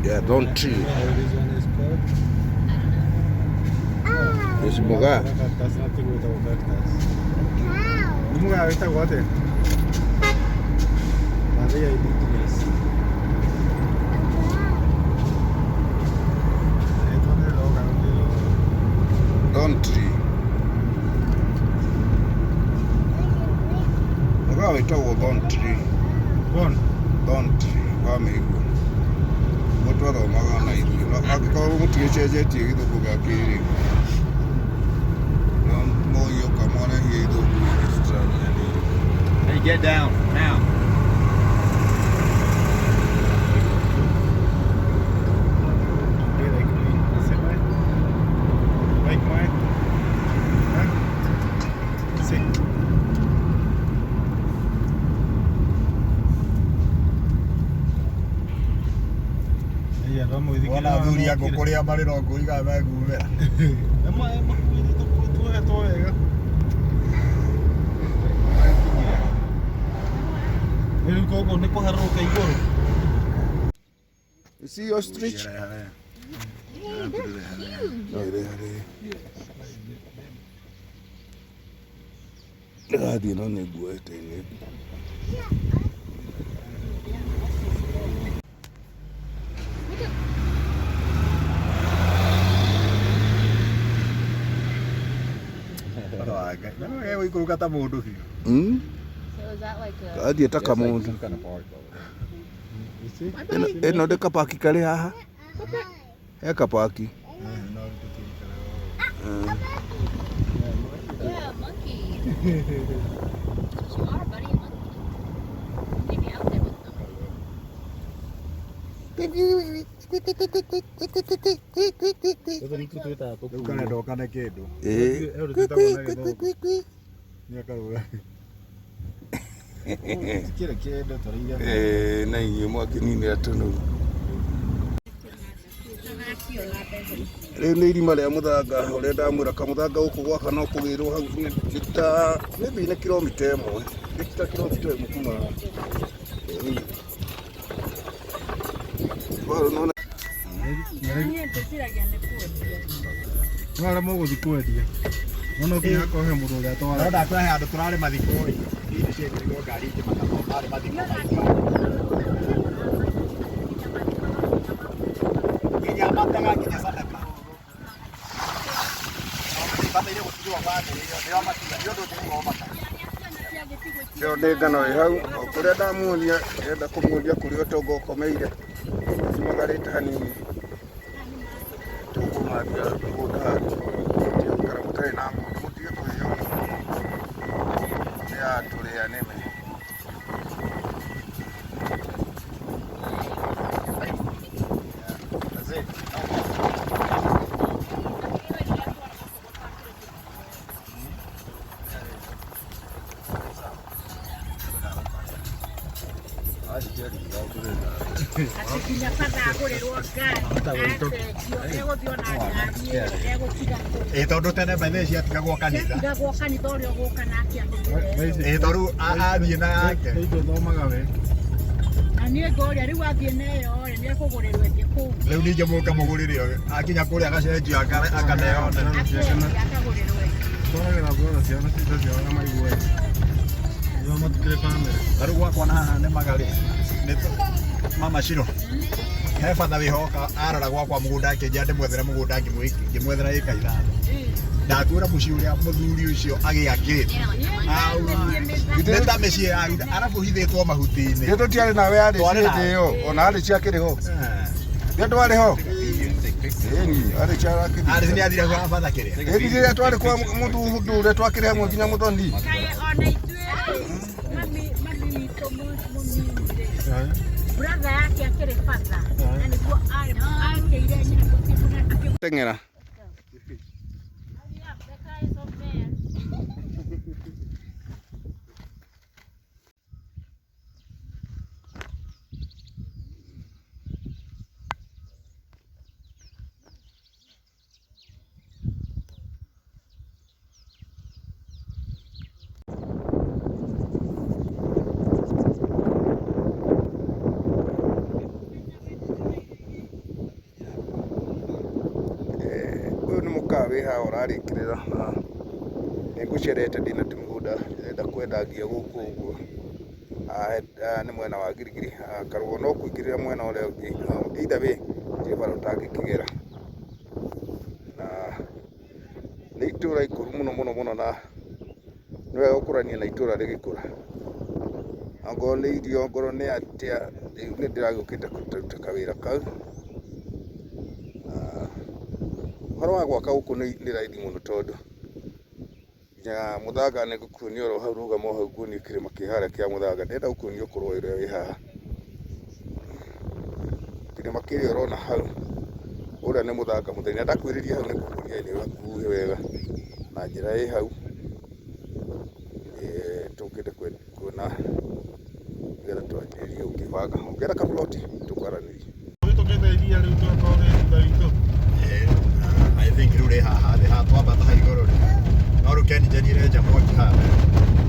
Yeah, thorn tree. How this one is called? It's muga. That's nothing with our cactus. Muga wĩtagwo atĩa? Maria indigenous. Ĩtwo nĩ roga nĩ Thorn tree. Muga wĩtagwo thorn tree. Thorn. Thorn tree wa mĩigua. Guo twathomaga na ithuĩ. No angĩkorwo mũtigĩcenjetie gĩthũngũ gĩa kĩrĩu. No mũiyũka mwarehie ithũngũ ingĩ tũtiranyihanĩire. Hey, get down now. Be like me. See mine? Like mine? Huh? See. Wona athuri a ngũkũ rĩa marĩ no ngũiga megumĩra. Tuohetwo wega. Rĩu koguo nĩ kũharũrũka igũrũ. You see ostrich? No, ĩrĩ ĩrathiĩ no nĩ nguoete-inĩ. Egũikũrũka ta mũndũ biũ. Mm? So is that like a? Gathiĩ ta kamũndũ. You see? Ĩno ndĩ kapaki karĩ haha? He kapaki. No tũtigikaraga Yeah, monkey. That's what you are, buddy, a monkey. You need to be out there with them. Gũtũ nĩtuo twĩtaga Rĩu karenda ũkane kĩndũ. Ĩĩ. He ũndũ twĩtagwo na gĩthũngũ. Nĩ akarũra. Kĩrĩ kĩndũ tũrĩire. Ĩĩ, na inyuĩ mwakĩninĩra tũnũru. Rĩu nĩ irima rĩa mũthanga ũrĩa ndamwĩra kamũthanga gũkũ gwaka no kũgĩrwo hau nĩ ta maybe nĩ kilomita ĩmwe. Nĩ ta kilomita ĩmwe kuma haha. Ĩĩ. Bado nona Niĩ ndĩciragia nĩ kwendia. No arĩa mũgũthiĩ kwendia. No no nginya hakorwo he mũndũ ũrĩa No twara. ndakwĩra he handũ tũrarĩ mathiko ĩ. Hihi ciekĩrirwo ngari ikĩmaka marĩ mathiko maingĩ. Nginya matega nginya sadaka. Bataire gũtigwo bamĩrĩ ĩyo nĩo matiga nĩ ũndũ ũngĩgwo maka. Ĩyo nĩ ngano ĩ hau o kũrĩa ndamuonia ndĩrenda kũmuonia kũrĩa ũtonga ũkomeire cimagarĩte hanini tũkũmathia mũgũnda handũ mũtige gũikara mũtarĩ na ng'ondu mũtige kũheo nĩ atũrĩa nĩme. That's it. No more. Atĩ nginya batha agũrĩrwo ngari acenjio egũthiĩ ona ngari ĩyo ndegũtiga kũu. Ĩ tondũ tene bethe ciatigagwo kanitha. Ciatigagwo kanitha ũrĩa ũgũka nake ahũthĩre. Ĩ tondũ athiĩ na yake. Nĩ thomaga we. Na niĩ ngoria rĩu athiĩ na ĩyo rĩ nĩ ekũgũrĩrwo ĩngĩ kũu. Rĩu ningĩ mũkamũgũrĩre akinya kũrĩa agacenjio akaneona. Akendia akagũrĩrwo ĩngĩ. Twaragĩra brother ciana citũ ciao na maiguaga. Nĩo matukĩrĩ bamĩrĩ. Ta rĩu gwakwa na haha nĩ magarĩ. Nĩ mama Shiro. He batha wĩhoka arora gwakwa mũgũnda akĩnjĩra ndĩmwethere mũgũnda ngĩmwethera ĩka ithano. Ndakwĩra mũciĩ ũrĩa mũthuri ũcio agĩakĩte. Nĩ ta mĩciĩ ya aruna arabu hithĩtwo mahuti-inĩ. Githĩ tũtiarĩ nawe arĩ Twarĩ hĩndĩ nawe. ĩyo ona arĩ ciakĩrĩ ho. Nĩ twarĩ ho. Ĩni arĩ ciarakĩrĩ. Arĩ nĩ athire gwa batha kĩrĩa. Ĩni rĩrĩa twarĩ kwa mũthuri ũrĩa twakĩrĩ hamwe nginya mũthoni. Kaĩ ona ithuĩ rĩ mami witũ mũnini rĩ brother yake akĩrĩ batha na nĩguo arĩ akĩire nyina mũciĩ mũnene akĩ Teng'era. Hurry up, the car is up there. Wĩ haha ũrarĩkĩrĩra na nĩ ngũcerete ndĩna tũmĩgũnda ndĩrenda kwendangia gũkũ ũguo. Haha nĩ mwena wa Girigiri, Karũgũ no kũingĩrĩra mwena ũrĩa ũngĩ. Either way gũtirĩ bara ũtangĩkĩgera. Na nĩ itũra ikũru mũno mũno mũno na nĩ wega gũkũrania na itũra rĩgĩkũra. Ongorwo nĩ irio, ongorwo nĩ atĩa, rĩu nĩ ndĩragĩũkĩte kũruta kawĩra kau. Ũhoro wa gwaka gũkũ nĩ raithi mũno tondũ nginya mũthanga nĩ ngũkuonia oro hau, rũgama o hau nguonie kĩrĩma kĩ harĩa kĩa mũthanga. Ndĩrenda gũkuonia ũkũrũ ũrĩa wĩ haha. Kĩrĩma kĩrĩa ũrona hau, ũrĩa nĩ mũthanga mũtheri. Na ndakuhĩrĩria hau nĩ ngũkuonia nĩ hakuhĩ wega na njĩra ĩ hau tũkĩte kuona nĩgetha twanjĩrĩrie gũkĩbanga. Ũngĩenda kaburoti tũkwaranĩria. Tũkĩte iria rĩu tũgakorwo rĩ thutha witũ. I think rĩu rĩ haha thĩ haha twambata haha igũrũ rĩ no rĩu KenGen ĩrenja mwaki haha.